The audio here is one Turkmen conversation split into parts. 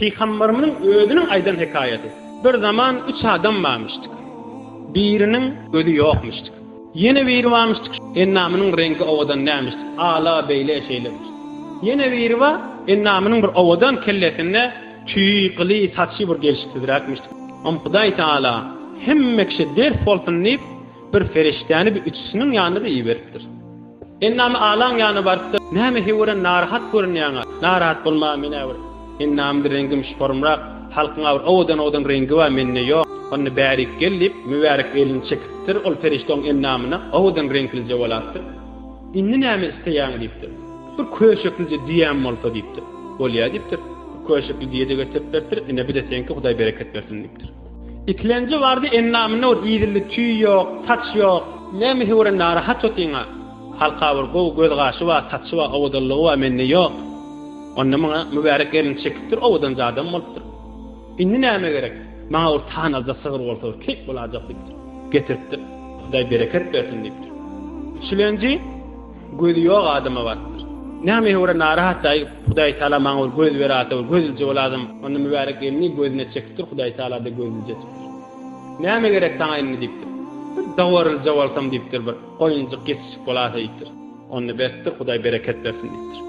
Pygamberimiziň özüniň aýdan hekaýaty. Bir zaman üç adam barmyşdyk. Biriniň gözi ýokmuşdyk. Ýene biri barmyşdyk, endamynyň reňki owadan dälmişdik. Ala, beýle, şeýlemiş. Ýene biri bar, endamynyň bir owadan kellesinde tüýi, gyly, saçy bir gelşiksizräkmişdik. Om Hudaý Tagala hemme kişä ders bolsun diýip, bir perişdäni bu üçüsiniň ýanyna-da iberipdir. Endamy alaň ýanyna barypdyr. Näme höwren narahat görünýäňä? Narahat bolma men-ä bir endamyň reňgim şporumrak, halkyň-a bir owadan-owadan reňgi bar, mende ýok. Onda bärik gel diýip, mübärek elini çekipdir, ol perişde oň endamyna owadan reňklije bolapdyr. Indi näme isleýäň diýipdir. Bir köşeklije düýäm bolsa diýipdir. Bolýa diýipdir. Bir köşekli düýe-de getirip beripdir. Ine bu-da seňki, Hudaý bereket bersin diýipdir. Ikilenji bardy, endamynda bir yzylly tüý ýok, saç ýok. Näme höwren narahat otyňa? Halka bir gowy göz-gaşy bar, saçy bar, owadanlygy bar, mende ýok. Onda muňa mübärek elini çekipdir, owadanja adam bolupdyr. Indi näme gerek? Maňa bir tanalja sygyr bolsa bir keýp bolajak diýipdir. Getiripdir. Hudaý bereket bersin diýipdir. Üçülenji gözi ýok adama barypdyr. Näme höwre narahat daýy, Hudaý Taala maňa bir göz berase, bir gözlüje bolasym. Onda mübärek elini gözüne çekipdir, Hudaý Taala-da gözlüje etipdir. Näme gerek saňa indi diýipdir. Bir dowarlyja bolsam diýipdir, bir goýunjyk ýetişik bolasa diýipdir. Onda beripdir, Hudaý bereket bersin diýipdir.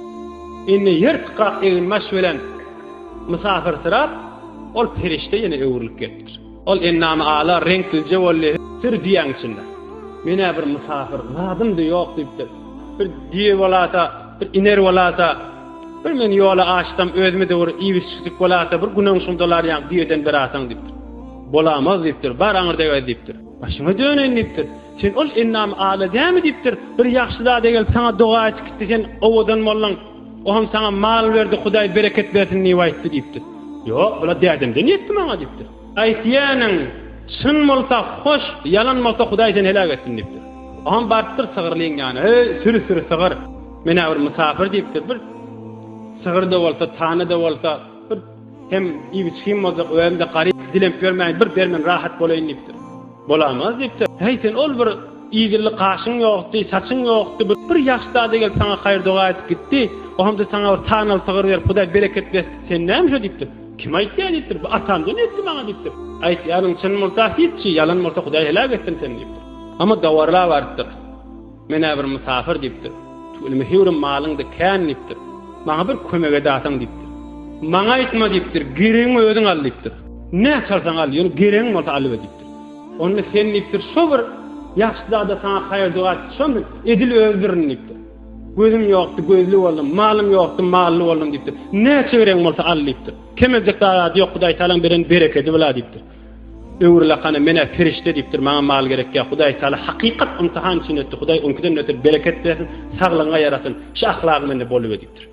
Indi ýyrtykrak eginbaş bilen mysafyrsyrap, ol perişde ýene öwrülip gelipdir. Ol endamy ala reňklije boldy, süri düýäň içinde. Men-ä bir mysafyr, zadym-da ýok diýipdir. Bir düýe bolasa, bir iner bolasa, bir men ýola aşsam, özüme-de bir iýip-içişlik bolasa, bir güneň dolar ýaň düýeden berasaň diýipdir. Bolamaz diýipdir, bar aňyrda gez diýipdir. Başyňa döneýin diýipdir. Sen ol endamy ala dämi diýipdir. Bir ýagşyzada gelip saňa doga etip gitdi, sen owadan bolduň. O hem saňa mal berdi, Hudaý bereket bersin diýip aýtdy diýipdir. Ýok, bula dädemden ýetdi maňa diýipdir. Aýtýanyň çyn bolsa hoş, ýalan bolsa Hudaý seni heläk etsin diýipdir. O hem barypdyr sygyrlyň ýanyna. Heý, süri-süri sygyr. Men-ä bir mysapyr diýipdir. Bir sygyr-da bolsa, tana-da bolsa, bir hem iýip-içgim boljak, özüm-de garyp, dilenip ýörmäýin, bir ber men rahat bolaýyn diýipdir. Bolamaz diýipdir. Heý, sen ol bir yzylly gaşyň ýokdy, saçyň ýokdy, bir bir ýagşyzada gelip saňa haýyr-doga edip gitdi, o hem-de saňa bir tanaly sygyr berip, Hudaý bereket bersin, sen näme şo diýipdir. Kim aýtýar diýipdir, bu atamdan etdi maňa diýipdir. Aýtýanyň çyn bolsa hiç, ýalan bolsa Hudaý heläk etsin seni diýipdir. Amma dawarlap barypdyr. Men-ä bir mysafyr diýipdir. Tüweleme höwrüm malyň-da kän diýipdir. Maňa bir kömek edasaň diýipdir. Maňa aýtma diýipdir, geregiňi özüň al diýipdir. Näçe alsaň al, ýöne geregiň bolsa alyber diýipdir. Onda sen diýipdir, şo bir ýagşyzada saňa haýyr-doga etdi, şony edil öldürin diýipdir. Gözüm ýokdy, gözli boldum, malym ýokdy, mally boldum diýipdir. Näçe geregiň bolsa al diýipdir. Kemeljek zady ýok, Hudaý Tagalaň beren berekedi bula diýipdir. Öwrül akana men-ä perişde diýipdir, maňa mal gerek ýa Hudaý Tagala hakykat ymtyhan üçin etdi, Hudaý oňkiden beter bereket bersin, saglygyňa ýarasyn, şu ahlagyň mende boluber diýipdir.